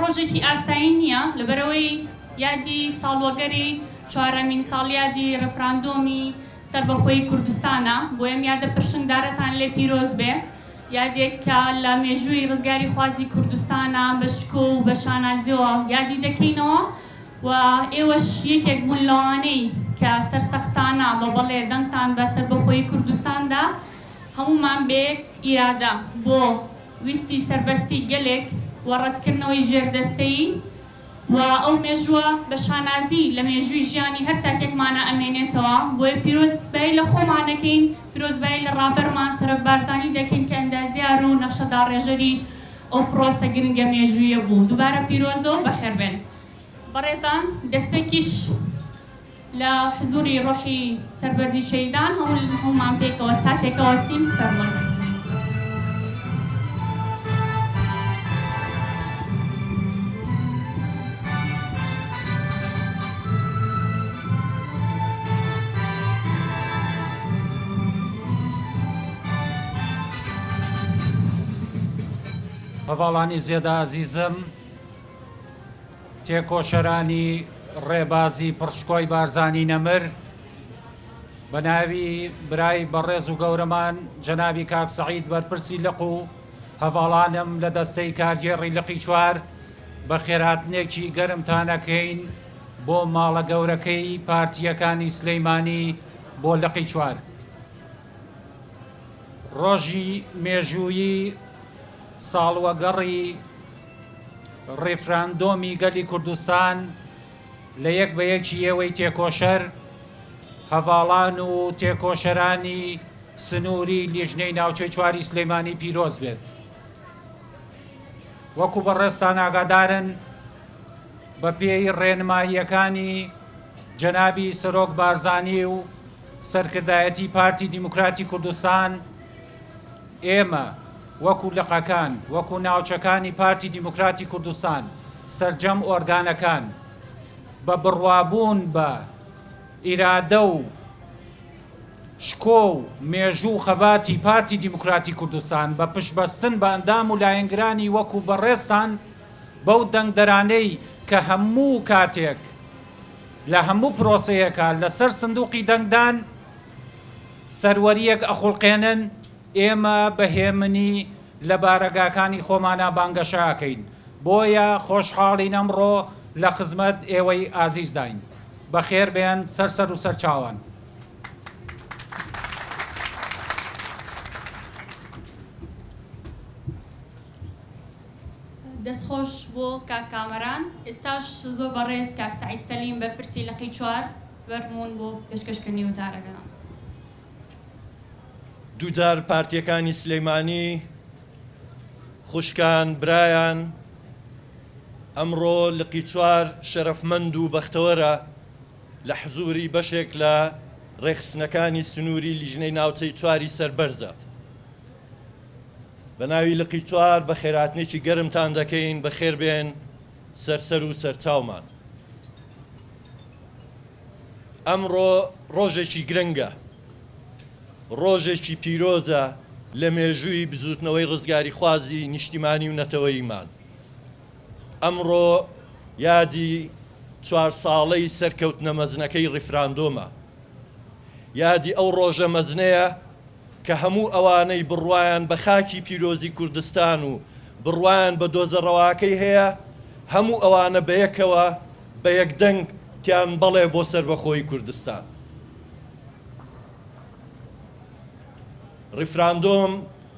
ڕۆژێکی ئاسایی نییە، لەبەرئەوەی یادی ساڵوەگەری چوارەمین ساڵیادی ڕێفراندۆمی سەربەخۆیی کوردستانە، بۆیە ئەم یادە پرشنگدارەتان لێ پیرۆز بێ، یادێک کە لە مێژووی ڕزگاریخوازی کوردستانا بە شکۆ و بە شانازیەوە یادی دەکەینەوە و ئێوەش یەکێک بوون لەوانەی کە سەرسەختانە بە بەڵێ دەنگتان بە سەربەخۆیی کوردستان دا، هەموومان بە یەک ئیرادە بۆ ویستی سەربەستی گەلێک و ڕەتکردنەوەی ژێردەستەیی و ئەو مێژووە بە شانازی لە مێژووی ژیانی هەر تاکێکمانا ئەمێنێتەوە، بۆیە پیرۆزبایی لە خۆمان ئەکەین، پیرۆزبایی لە ڕابەرمان سەرۆک بارزانی دەکەین کە ئەندازیار و نەخشەداڕێژەری ئەو پرۆسە گرنگە مێژوویە بوو. دووبارە پیرۆزە و بەخێربێن بەڕێزان. دەستپێکیش لە حزوری ڕۆحی سەربەرزی شەهیدان هەموومان پێکەوە ساتێکە وەستین فەرموون. هەڤاڵانی زێدە ئازیزم، تێکۆشەرانی ڕێبازی پڕشکۆی بارزانی نەمر، بە ناوی برای بەڕێز و گەورەمان جەنابی کاک سەعید بەرپرسی لق و هەڤاڵانم لە دەستەی کارگێڕی لقی چوار بەخێرهاتنێکی گەرمتان ئەکەین بۆ ماڵە گەورەکەی پارتییەکانی سلیمانی بۆ لقی چوار. ڕۆژی مێژوویی ساڵوەگەڕی ڕیفراندۆمی گەلی کوردستان لە یەک بە یەکی ئێوەی تێکۆشەر، هەڤاڵان و تێکۆشەرانی سنووری لیژنەی ناوچەی چواری سلیمانی پیرۆز بێت. وەکو بەڕێزتان ئاگادارن بە پێی ڕێنماییەکانی جەنابی سەرۆک بارزانی و سەرکردایەتی پارتی دیموکراتی کوردستان، ئێمە وەکو لقەکان، وەکو ناوچەکانی پارتی دیموکراتی کوردستان، سەرجەم ئۆرگانەکان بە بڕوابوون بە ئیرادە و شکۆ و مێژوو و خەباتی پارتی دیموکراتی کوردستان، بە پشتبەستن بە ئەندام و لایەنگرانی وەکو بەڕێزتان، بەو دەنگدەرانەی کە هەموو کاتێک لە هەموو پرۆسەیەکا لەسەر سندوقی دەنگدان سەروەرییەک ئەخوڵقێنن، ئێمە بە هێمنی لە بارەگاکانی خۆمانا بانگەشە ئەکەین، بۆیە خۆشحاڵین ئەمڕۆ لە خزمەت ئێوەی ئازیزداین. بەخێر بێن سەر سەر و سەر چاوان. دەستخۆش بۆ کاک کامەران. ئێستاش زۆر بەڕێز کاک سەعید سەلیم بەرپرسی لقی چوار فەرموون بۆ پێشکەشکردنی وتارەکە. دووجار پارتیەکانی سلیمانی، خوشکان، برایان، ئەمڕۆ لقی چوار شەرەفمەند و بەختەوەرە لە حزوری بەشێک لە ڕێکخستنەکانی سنووری لیژنەی ناوچەی چواری سەربەرزە. بە ناوی لقی چوار بەخێرهاتنێکی گەرمتان دەکەین، بەخێربێن سەر سەر و سەرچاومان. ئەمڕۆ ڕۆژێکی گرنگە، ڕۆژێکی پیرۆزە لە مێژووی بزووتنەوەی ڕزگاریخوازی نیشتیمانی و نەتەوەییمان. ئەمڕۆ یادی چوار ساڵەی سەرکەوتنە مەزنەکەی ڕیفراندۆمە. یادی ئەو ڕۆژە مەزنەیە کە هەموو ئەوانەی بڕوایان بە خاکی پیرۆزی کوردستان و بڕوایان بە دۆزە ڕەواکەی هەیە، هەموو ئەوانە بەیەکەوە بە یەک دەنگ تیان بەڵێ بۆ سەربەخۆیی کوردستان. ڕیفراندۆم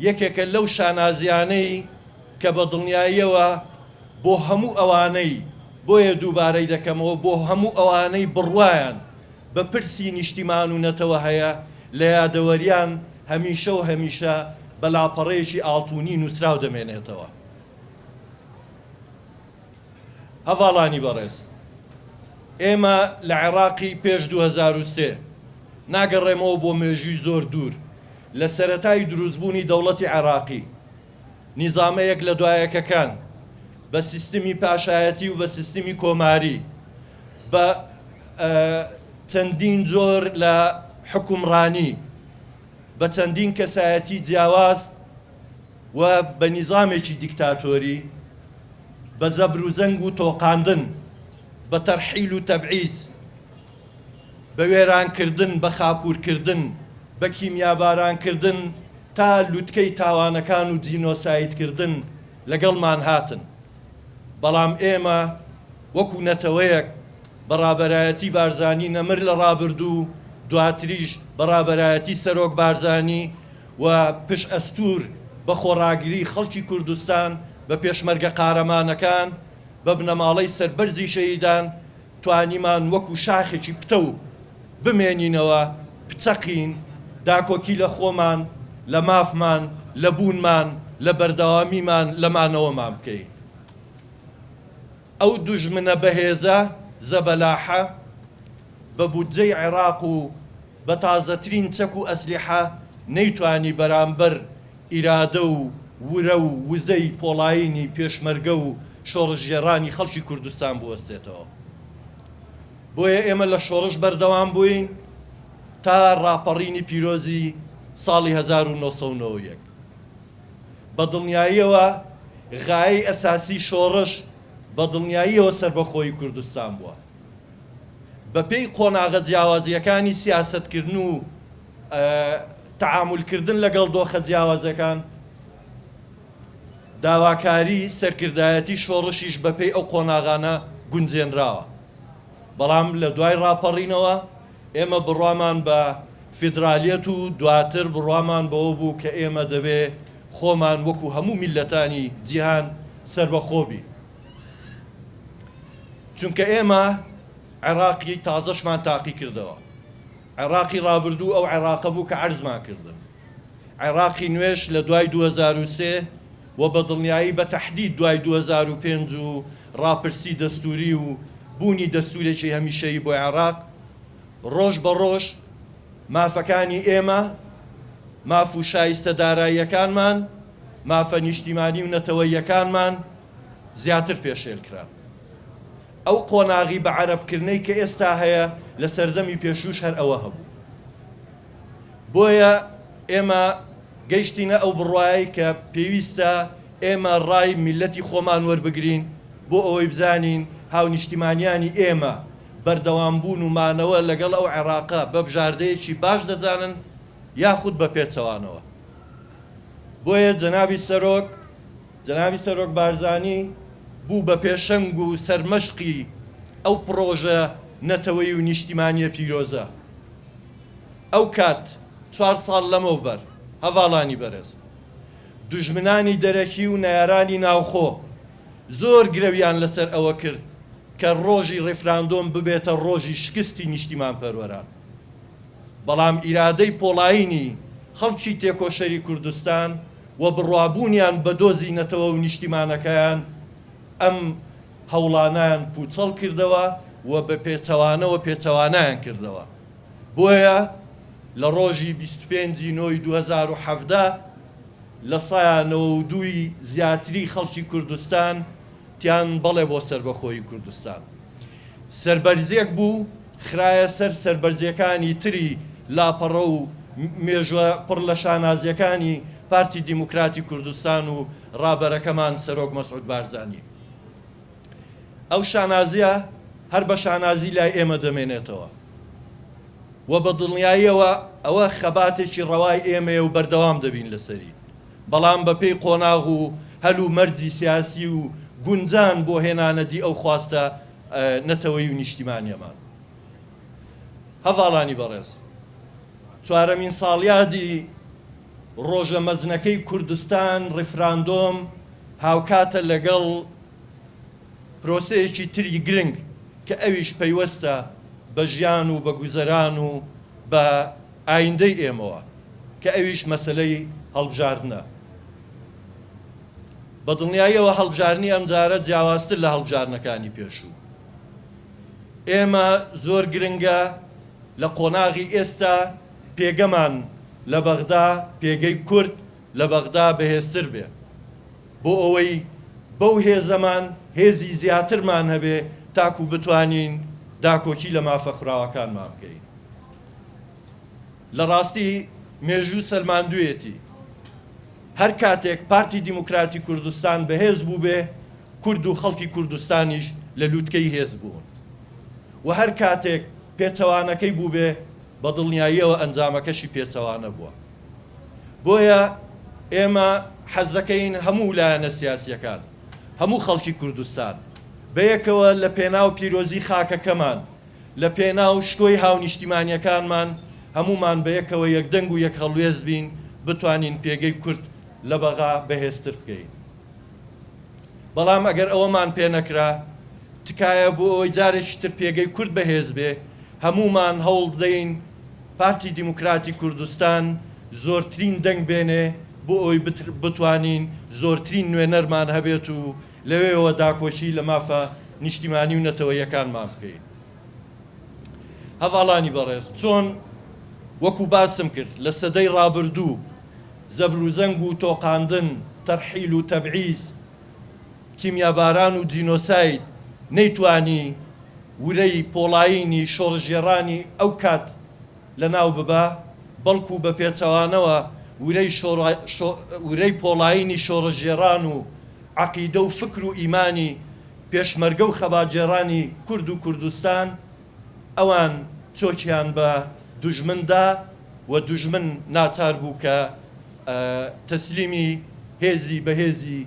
یەکێکە لەو شانازیانەی کە بە دڵنیاییەوە بۆ هەموو ئەوانەی، بۆیە دووبارەی دەکەمەوە، بۆ هەموو ئەوانەی بڕوایان بە پرسی نیشتیمان و نەتەوە هەیە، لە یادەوەریان هەمیشە و هەمیشە بە لاپەڕەیەکی ئاڵتوونی نووسراو دەمێنێتەوە. هەڤاڵانی بەڕێز، ئێمە لە عێڕاقی پێش 2003، ناگەڕێمەوە بۆ مێژووی زۆر دوور، لە سەرەتای دروستبوونی دەوڵەتی عێڕاقی، نیزامە یەک لە دوایەکەکان، بە سیستمی پاشایەتی و بە سیستمی کۆماری، بە چەندین جۆر لە حوکمڕانی، بە چەندین کەسایەتی جیاواز و بە نیزامێکی دیکتاتۆری. بە زەبروزەنگ و تۆقاندن، بە تەرحیل و تەبعیز، بە وێرانکردن، بە خاپوورکردن، بە کیمیابارانکردن تا لوتکەی تاوانەکان و جینۆسایدکردن لەگەڵمان هاتن. بەڵام ئێمە وەکو نەتەوەیەک بە ڕابەرایەتی بارزانی نەمر لە ڕابردوو، دواتریش بە ڕابەرایەتی سەرۆک بارزانی و پشتئەستوور بە خۆڕاگری خەڵکی کوردستان، بە پێشمەرگە قارەمانەکان، بە بنەماڵەی سەربەرزی شەهیدان، توانیمان وەکو شاخێکی پتەو بمێنینەوە، بچەقین، داکۆکی لە خۆمان، لە مافمان، لە بوونمان، لە بەردەوامیمان، لە مانەوەمان بکەین. ئەو دوژمنە بەهێزە زەبەلاحە بە بودجەی عێراق و بە تازەترین چەک و ئەسلیحە نەیتوانی بەرامبەر ئیرادە و ورە و وزەی پۆڵایینی پێشمەرگە و شۆڕشگێڕانی خەڵکی کوردستان بوەستێتەوە. بۆیە ئێمە لە شۆڕش بەردەوام بووین تا ڕاپەڕینی پیرۆزی ساڵی 1991. بە دڵنیاییەوە غایەی ئەساسی شۆڕش بە دڵنیاییەوە سەربەخۆیی کوردستان بووە. بە پێی قۆناغە جیاوازییەکانی سیاسەتکردن و تەعامولکردن لەگەڵ دۆخە جیاوازەکان، داواکاری سەرکردایەتی شۆڕشیش بە پێی ئەو قۆناغانە گونجێنراوە. بەڵام لە دوای ڕاپەڕینەوە ئێمە بڕوامان بە فیدرالیەت و دواتر بڕوامان بەوە بوو کە ئێمە دەبێ خۆمان وەکو هەموو میللەتانی جیهان سەربەخۆ بین. چونکە ئێمە عێڕاقی تازەشمان تاقی کردەوە. عێڕاقی ڕابردوو ئەو عێڕاقە بوو کە عەرزمان کردن. عێڕاقی نوێش لە دوای 2003 و بە دڵنیایی بە تەحدید دوای 2005 و ڕاپرسی دەستووری و بوونی دەستوورێکی هەمیشەیی بۆ عێڕاق، ڕۆژ بە ڕۆژ مافەکانی ئێمە، ماف و شایستە داراییەکانمان، مافە نیشتیمانی و نەتەوەییەکانمان زیاتر پێشێل کران. ئەو قۆناغی بە عەرەبکردنەی کە ئێستا هەیە لە سەردەمی پێشووش هەر ئەوە هەبوو. بۆیە ئێمە گەیشتینە ئەو بڕوایەی کە پێویستە ئێمە ڕای میللەتی خۆمان وەربگرین بۆ ئەوەی بزانین هاونیشتیمانیانی ئێمە بەردەوامبوون و مانەوە لەگەڵ ئەو عێراقە بە بژاردەیەکی باش دەزانن یاخود بە پێچەوانەوە. بۆیە جەنابی سەرۆک، جەنابی سەرۆک بارزانی بوو بە پێشەنگ و سەرمەشقی ئەو پڕۆژە نەتەوەیی و نیشتیمانییە پیرۆزە. ئەو کات، چوار ساڵ لەمەوبەر، هەڤاڵانی بەرێز، دوژمنانی دەرەکی و نەیارانی ناوخۆ زۆر گرەویان لەسەر ئەوە کرد کە ڕۆژی ڕیفراندۆم ببێتە ڕۆژی شکستی نیشتیمانپەروەران. بەڵام ئیرادەی پۆڵایینی خەڵکی تێکۆشەری کوردستان و بڕوابوونیان بە دۆزی نەتەوە و نیشتیمانەکەیان ئەم هەوڵانەیان پووچەڵ کردەوە و بە پێچەوانەوە پێچەوانەیان کردەوە. بۆیە لە ڕۆژی 25 ی نۆی 2017 لە سەیا 92 ی زیاتری خەڵکی کوردستان تیان بەڵێ بۆ سەربەخۆیی کوردستان سەربەرزیەک بوو خرایە سەر سەربەرزیەکانی تری لاپەڕە و مێژوە پڕ لە شانازیەکانی پارتی دیموکراتی کوردستان و ڕابەرەکەمان سەرۆک مەسعود بارزانی. ئەو شانازیە هەر بە شانازی لای ئێمە دەمێنێتەوە و بە دڵنیاییەوە ئەوە خەباتێکی ڕەوای ئێمەیە و بەردەوام دەبین لەسەری. بەڵام بە پێی قۆناغ و هەل و مەرجی سیاسی و گونجان بۆ هێنانەدی ئەو خواستە نەتەوەیی و نیشتیمانیەمان. هەڤاڵانی بەڕێز، چوارەمین ساڵیادی ڕۆژە مەزنەکەی کوردستان، ڕیفراندۆم، هاوکاتە لەگەڵ پرۆسەیەکی تری گرنگ کە ئەویش پەیوەستە بە ژیان و بە گوزەران و بە ئایندەی ئێمەوە کە ئەویش مەسەلەی هەڵبژاردنە. بە دڵنیاییەوە هەڵبژاردنی ئەمجارە جیاوازتر لە هەڵبژاردنەکانی پێشوو. ئێمە زۆر گرنگە لە قۆناغی ئێستا پێگەمان لە بەغدا، پێگەی کورد لە بەغدا بەهێزتر بێ. بۆ ئەوەی بەو هێزەمان هێزی زیاترمان هەبێ تاکو بتوانین داکۆکی لە مافە خوراوەکانمان بکەین. لە ڕاستی مێژوو سەلماندوویەتی هەر کاتێک پارتی دیموکراتی کوردستان بەهێز بووبێ کورد و خەڵکی کوردستانیش لە لووتکەی هێز بوون و هەر کاتێک پێچەوانەکەی بووبێ بە دڵنیاییەوە ئەنجامەکەشی پێچەوانە بووە. بۆیە ئێمە حەزدەکەین هەموو لایەنە سیاسییەکان، هەموو خەڵکی کوردستان بەیەکەوە لە پێناو پیرۆزی خاکەکەمان، لە پێناو شکۆی هاونیشتیمانییەکانمان هەموومان بەیەکەوە یەکدەنگ و یەکهەڵوێست بین، بتوانین پێگەی کورد لە بەغا بەهێزتر بکەین. بەڵام ئەگەر ئەوەمان پێ نەکرا، تکایە بۆ ئەوەی جارێکی تر پێگەی کورد بەهێز بێ، هەموومان هەوڵدەین پارتی دیموکراتی کوردستان زۆرترین دەنگ بێنێ بۆ ئەوەی بتوانین زۆرترین نوێنەرمان هەبێت و لەوێوە داکۆکی لە مافە نیشتیمانی و نەتەوەییەکانمان بکەین. هەڤاڵانی بەڕێز، چۆن وەکو باسم کرد لە سەدەی ڕابردوو زەبروزەنگ و تۆقاندن، تەرحیل و تەبعیز، کیمیاباران و جینۆساید نەیتوانی ورەی پۆڵایینی شۆڕشگێڕانی ئەو کات لەناو ببا، بەڵکو بە پێچەوانەوە ورەی ورەی پۆڵایینی شۆڕشگێڕان و عەقیدە و فکر و ئیمانی پێشمەرگە و خەباتگێڕانی کورد و کوردستان ئەوان چۆکیان بە دوژمن دا و دوژمن ناچار بوو کە تەسلیمی هێزی بەهێزی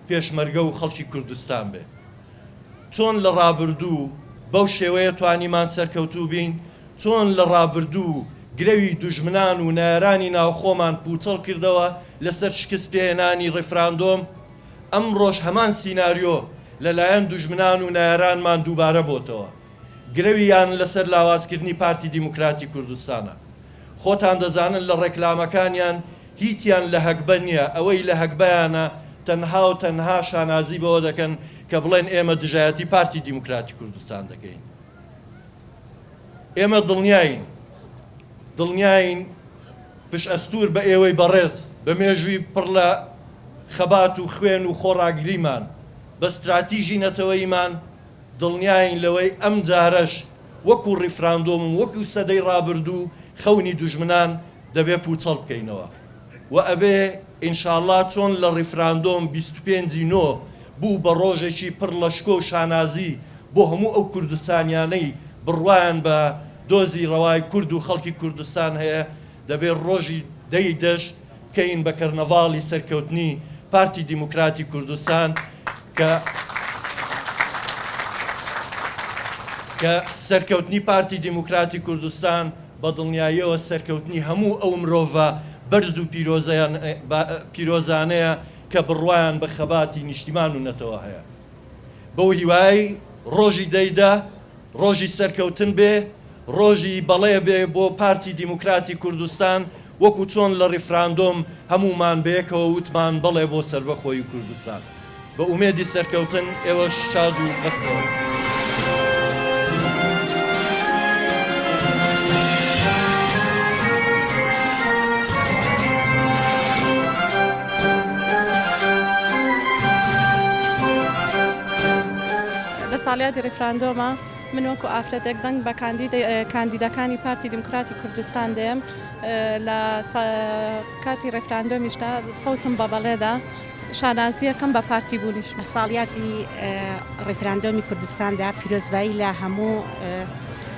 پێشمەرگە و خەڵکی کوردستان بێ. چۆن لە ڕابردوو بەو شێوەیە توانیمان سەرکەوتوو بین، چۆن لە ڕابردوو گرەوی دوژمنان و نەیارانی ناوخۆمان پووچەڵ کردەوە لەسەر شکست پێهێنانی ڕیفراندۆم، ئەمڕۆش هەمان سیناریۆ لەلایەن دوژمنان و نەیارانمان دووبارە بۆتەوە. گرەویان لەسەر لاوازکردنی پارتی دیموکراتی کوردستانە. خۆتان دەزانن لە ڕێکلامەکانیان هیچیان لە هەگبە نیە، ئەوەی لە هەگبەیانە تەنها و تەنها شانازی بەوە دەکەن کە بڵێن ئێمە دژایەتی پارتی دیموکراتی کوردستان دەکەین. ئێمە دڵنیاین، دڵنیاین پشتئەستوور بە ئێوەی بەڕێز، بە مێژووی پڕ لە خەبات و خوێن و خۆڕاگریمان، بە ستراتیژی نەتەوەییمان، دڵنیاین لەوەی ئەمجارەش وەکو ڕیفراندۆم و وەکو سەدەی ڕابردوو خەونی دوژمنان دەبێ پوچەڵ بکەینەوە و ئەبێ ئینشاڵا چۆن لە ڕیفراندۆم 25 ی نۆ بوو بە ڕۆژێکی پڕ لە شکۆ و شانازی بۆ هەموو ئەو کوردستانیانەی بڕوایان بە دۆزی ڕەوای کورد و خەڵکی کوردستان هەیە دەبێ ڕۆژی دە ی دەش بکەین بە کەرنەڤاڵی سەرکەوتنی پارتی دیموکراتی کوردستان کە کە سەرکەوتنی پارتی دیموکراتی کوردستان بە دڵنیاییەوە سەرکەوتنی هەموو ئەو مرۆڤە بەرز و پیرۆزانەیە کە بڕوایان بە خەباتی نیشتیمان و نەتەوە هەیە. بەو هیوایەی ڕۆژی دەی دە ڕۆژی سەرکەوتن بێ، ڕۆژی بەڵێ بێ بۆ پارتی دیموکراتی کوردستان، وەکو چۆن لە ڕیفراندۆم هەموومان بەیەکەوە وتمان بەڵێ بۆ سەربەخۆیی کوردستان. بە ئومێدی سەرکەوتن، ئێوەش شاد و بەختەوەر بن. لە ساڵیادی ڕیفراندۆمە من وەکو ئافرەتێک دەنگ بە کاندیدەکانی پارتی دیموکراتی کوردستان دێم لە کاتی ڕیفراندۆمیشدا سەوتم بە بەڵێدا شانازیەکەم بە پارتی بوونیشم. لە ساڵیادی ڕیفراندۆمی کوردستاندا پیرۆزبایی لە هەموو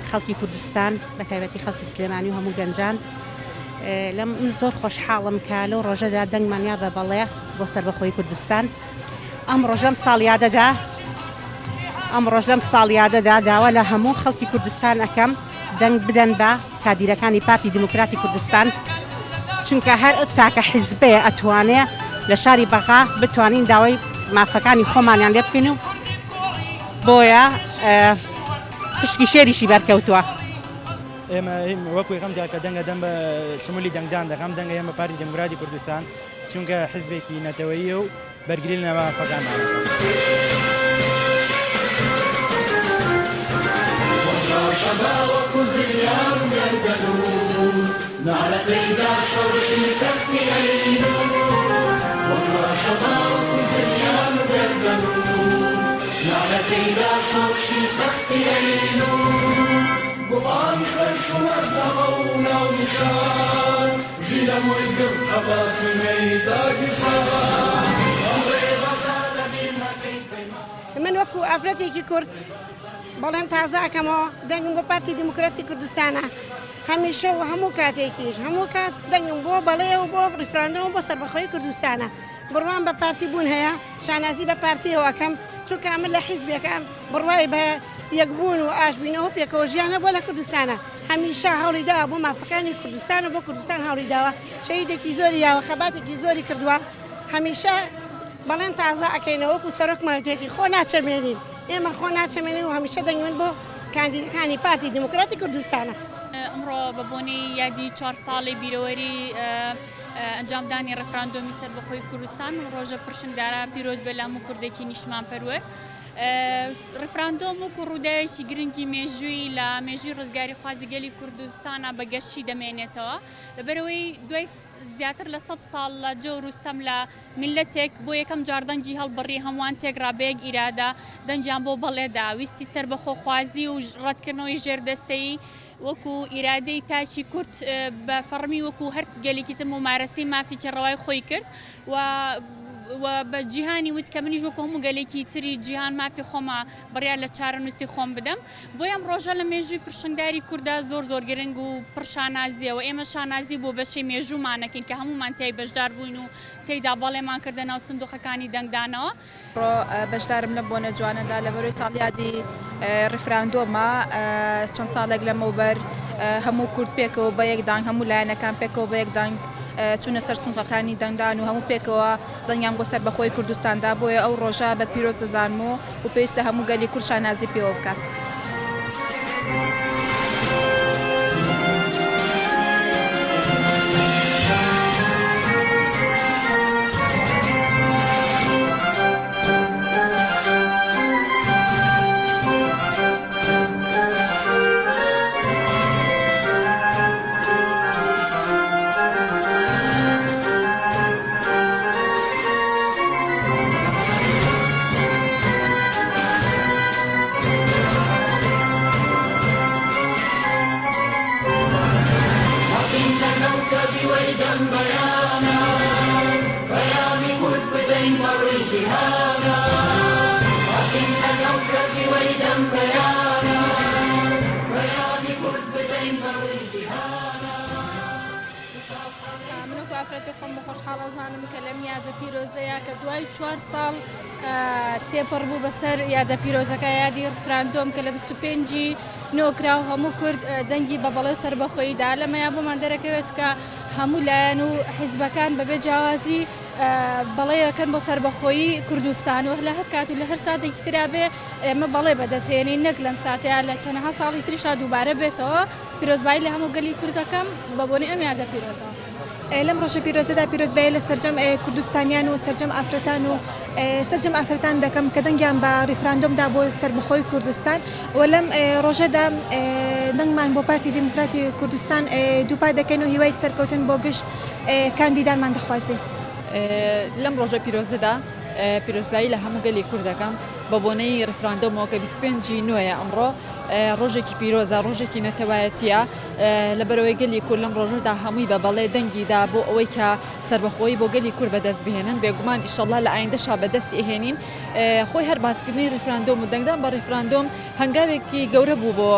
خەڵکی کوردستان بە تایبەتی خەڵکی سلێمانی و هەموو گەنجان لەم زۆر خۆشحاڵم کە لەو ڕۆژەدا دەنگمان یا بە بەڵێ بۆ سەربەخۆی کوردستان ئەم ڕۆژەم ساڵیادەدا ئەم ڕۆژ لەم ساڵیادەدا داوا لە هەموو خەڵکی کوردستان ئەەکەم دەنگ بدەن بە کادیرەکانی پارتی دیموکراتی کوردستان چونکە هەر ئەو تاکە حیزبەیە ئەتوانێ لە شاری بەغا بتوانین داوای مافەکانی خۆمانیان لێ بکەین و بۆیە پشکی شێریشی بەرکەوتووە. ئێمە وەکو یەکەم جار کە دەنگە دەم بە شمولی دەنگدان دەکەم دەنگە ئێمە پارتی دیموکراتی کوردستان چونکە حزبێکی نەتەوەییە و بەرگری لە مافەکانمان دەکات. وەکو ئافرەتێکی کورد بەڵێن تازە ئەکەمەوە دەنگم بۆ پارتی دیموکراتی کوردستانە هەمیشە و هەموو کاتێکیش هەموو کات دەنگم بۆ بەڵێ و بۆ ڕیفراندۆم بۆ سەربەخۆی کوردستانە بڕوام بە پارتی بوون هەیە شانازی بە پارتیەوە ئەکەم چونکە ئەمن لە حیزبێکام بڕوای بە یەکبوون و ئاشبینەوە و پێکەوە ژیانە بۆ لە کوردستانە هەمیشە هەوڵی داوە بۆ مافەکانی کوردستان و بۆ کوردستان هەوڵی داوە شەهیدێکی زۆری یاوە خەباتێکی زۆری کردووە هەمیشە بەڵێن تازە ئەکەینەوە وەکو سەرۆکمان وتێتی خۆ ناچەمێنین ئێمە خۆ ناچەمێنین و هەمیشە دەنگی من بۆ کاندیدەکانی پارتی دیموکراتی کوردستانە. ئەمڕۆ بە بۆنەی یادی چوار ساڵی بیرەوەری ئەنجامدانی ڕیفراندۆمی سەربەخۆی کوردستان و ڕۆژە پرشنگدارە پیرۆز بێ لە هەموو کوردێکی نیشتمانپەروەر. ڕیفراندۆم وەکو ڕووداوێکی گرنگی مێژووی لە مێژووی ڕزگاریخوازی گەلی کوردستانە بە گەشی دەمێنێتەوە لەبەرئەوەی دوای زیاتر لە 100 ساڵ لە جەور و ستەم لە میللەتێک بۆ یەکەم جار دەنگی هەڵبڕی هەمووان تێکڕا بە یەک ئیرادە دەنگیان بۆ بەڵێ دا ویستی سەربەخۆخوازی و ڕەتکردنەوەی ژێردەستەیی وەکو ئیرادەی تاکی کورد بە فەڕمی وەکو هەر گەلێکی تر مومارەسەی مافێکی ڕەوای خۆی کرد و و بە جیهانی وت کە منیش وەکو هەموو گەلێکی تری جیهان مافی خۆمە بڕیار لە چارەنووسی خۆم بدەم. بۆیە ئەم ڕۆژە لە مێژووی پرشنگداری کورددا زۆر زۆر گرنگ و پڕ شانازییە و ئێمە شانازی بۆ بەشەی مێژوومان ئەکەین کە هەموومان تیای بەشدار بووین و تێیدا بەڵێمان کردە ناو سندوقەکانی دەنگدانەوە. ئەمڕۆ بەشدارم لەم بۆنە جوانەدا لەبەرەی ساڵیادی ڕیفراندۆمە، چەند ساڵێک لەمەوبەر هەموو کورد پێکەوە بە یەک دەنگ، هەموو لایەنەکان پێکەوە بە یەک دەنگ چوونە سەر سندوقەکانی دەنگدان و هەموو پێکەوە دەنگیان بۆ سەربەخۆی کوردستان دا، بۆیە ئەو ڕۆژە بە پیرۆز دەزانم و و پێویستە هەموو گەلی کورد شانازی پێوە بکات. من وەکو ئافرەتی خۆم بە خۆشحاڵ ئەزانم کە لەم یادە پیرۆزەیە کە دوای چوار ساڵ تێپەڕ بوو بەسەر یادە پیرۆزەکە یادی ڕفراندۆم کە لە 25 نۆ کرا و هەموو کورد دەنگی بە بەڵێ و سەربەخۆیی دا لەمەیا بۆمان دەرەکەوێت کە هەموو لایەن و حیزبەکان بەبێ جیاوازی بەڵێیەکەن بۆ سەربەخۆیی کوردستان و لە هەر کات و لە هەر ساتێکی ترا بێ ئێمە بەڵێ بەدەستهێنین نەک لەم ساتەیا لە چەنەها ساڵی تریشا دووبارە بێتەوە. پیرۆزبایی لە هەموو گەلی کورد دەکەم بە بۆنەی ئەم یادە پیرۆزەوە. لەم ڕۆژە پیرۆزەدا پیرۆزبایی لە سەرجەم کوردستانیان و سەرجەم ئافرەتان و سەرجەم ئافرەتان دەکەم کە دەنگیان بە ڕیفراندۆم دا بۆ سەربەخۆی کوردستان و لەم ڕۆژەدا دەنگمان بۆ پارتی دیموکراتی کوردستان دووپات دەکەین و هیوای سەرکەوتن بۆ گشت کاندیدانمان دەخوازین. لەم ڕۆژە پیرۆزەدا پیرۆزبایی لە هەموو گەلی کورد دەکەم بە بۆنەی ڕیفراندۆمەوە کە 25 ی نۆیە ئەمڕۆ ڕۆژێکی پیرۆزە، ڕۆژێکی نەتەوایەتییە، لەبەرئەوەی گەلی کورد لەم ڕۆژەدا هەمووی بە بەڵێ دەنگی دا بۆ ئەوەی کە سەربەخۆیی بۆ گەلی کورد بەدەست بهێنن، بێگومان ئیشەڵا لە ئایندەشا بەدەستی ئەهێنین. خۆی هەر باسکردنی ڕیفراندۆم و دەنگدان بە ڕیفراندۆم هەنگاوێکی گەورە بوو بۆ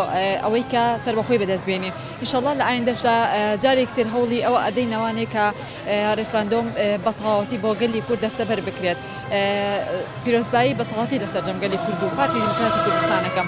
ئەوەی کە سەربەخۆی بەدەست بێنین. ئیشەڵا لە ئایندەشدا جارێکی تر هەوڵی ئەوە ئەدەینەوانێ کە ڕیفراندۆم بە تەواوەتی بۆ گەلی کورد دەستەبەر بکرێت. پیرۆزبایی بە تەواوەتی لە سەرجەم گەلی کورد و پارتی دیموکراتی کوردستان ئەکەم.